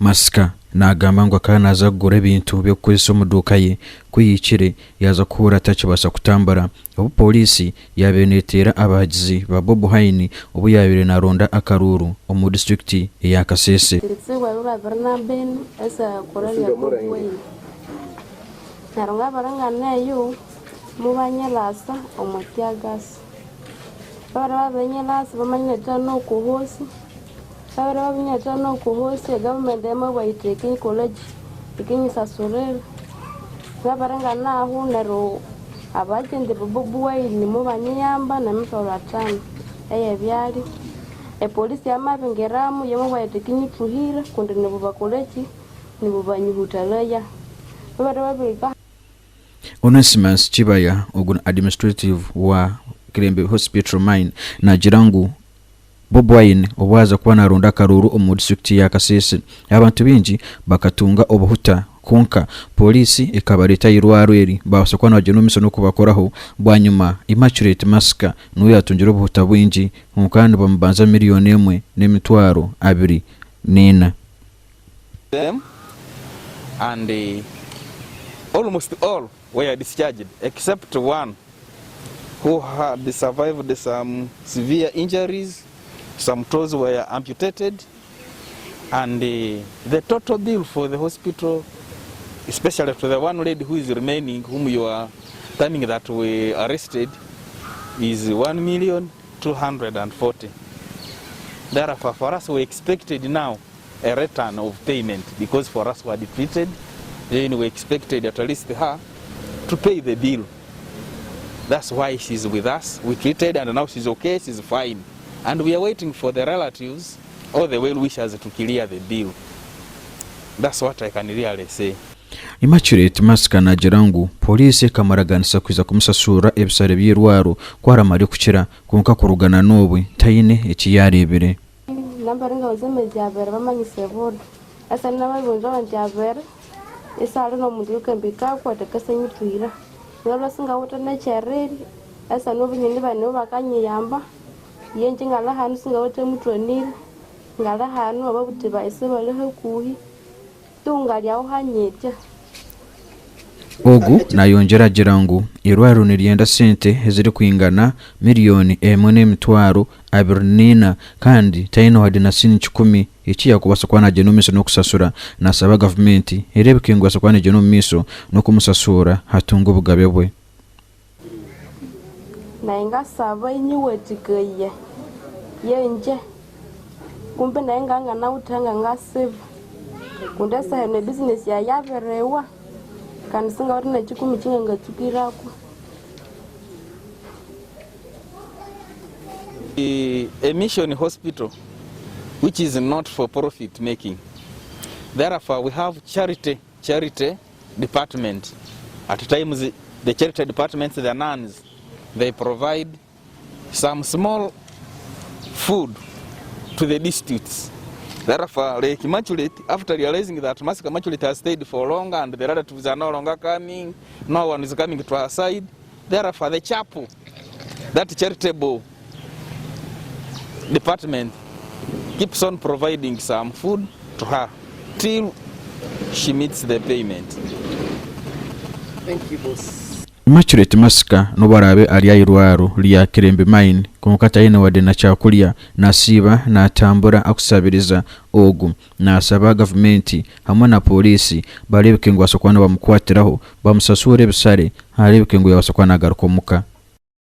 Masika naagamba ngu akaba naaza kugura ebintu by'okukozesa omu duuka ye, ku yaikire yaaza kuhuurira atakibaasa kutambura obu pooriisi yaabaire neeteera abahagizi ba Bobi Wine obu yaabaire naaronda akaruuru omu disiturikiti eya Kasese. Ebitsibu ebi babiri nambenu esakura lya Bobi Wine neryo ngabaringana eyo mubanyelasa omu teargas babere babinyelasa bamanyileta nokuhosi babere babinyileta nokuhosi egavumenti yamabwa yiti ekinyikoleki ekinyisasurira ngabaringana aho neryo aba agent ba Bobi Wine mubanyiyamba nemitwaro atano eyebyalya. Epolisi yamabingiramu yamubwira iti kinyithuhire kundi nibo bakoleki nibo banyihutalaya. Babere babirihika. Onesimus Kibaya ogu ni administrative wa Kilembe Hospital Mine nagira ngu Bobi Wine obu aza kuba naronda akaruuru omu disiturikiti ya Kasese abantu baingi bakatunga obuhuta Kwonka pooriisi ekabareeta aha irwariro eri baabaasa kuba nibagyenda omu maisho n'okubakoraho. Bwanyima, Immaculate Masika niwe yaatungire obuhuta bwingi kwonka nibamubanza miriyoni emwe n'emitwaro 24. Them and almost all were discharged except one who had survived some severe injuries, some toes were amputated. And the total bill for the hospital, especially to the one lady who is remaining, whom you are terming that we arrested, is 1,240,000. Therefore, for us, we expected now a return of payment because for us we had treated, then we expected at least her to pay the bill. That's why she's with us. We treated and now she's okay, she's fine. And we are waiting for the relatives or the well-wishers to clear the bill. That's what I can really say. Immaculate Masika naagira ngu Pooriisi ekamuraganisa kwija kumusasuurira ebisare by'eirwaro ku aramare kukira kwonka kuruga na n'obu taine eki yaareebire. Nambere engabo z'emezi abere bamanyise bona. Asa nababunza abantu abere, ese ali nomundu yukembikakwa tekese nyitwira. Ngalwa singawithe nekyeriri, esa nobunyoni bane nibo bakanyiyamba, Yenje ngala hanu singawithe muthwanire, ngala hanu ababuthi bayi sibali hakuhi, tu ngalyaho hanyitya. Ogu nayongyera agira ngu eirwariro niryenda sente ezirikwingana miriyoni emwe n'emitwaro 24 kandi taine wadde na siringi kikumi eki yakubaasa kuba nagyenda omu maisho n'okusasura. Nasaba gavumenti ereebeke ngu ebaasa kuba negyenda omu maisho n'okumusasuura atunge obugabe bwe. Naye ngasaba inyiwatikaye yenje kumbe naye nganganawutha ngangasiba kundi esaha enu ebizinesi yayi yabiriwa kandi singawithe nekikumi ekingangatsukiraku. A mission hospital which is not for profit making therefore we have charity charity department at times the charity department the nuns they provide some small food to the destitutes therefore like Immaculate after realizing that Masika Immaculate has stayed for long and the relatives are no longer coming no one is coming to her side therefore the chapel that charitable department keeps on providing some food to her till she meets the payment. Thank you boss. Immaculate Masika n'obu araabe ari aha irwaro rya Kilembe Mine kwonka taine wadde na kyakurya, nasiiba natambura akusabiriza. Ogu naasaba gavumenti hamwe na pooriisi bareebeke ngu babaasa kuba nibamukwatiraho bamusasuure ebisare areebeke ngu yabaasa kuba nagaruka omuka.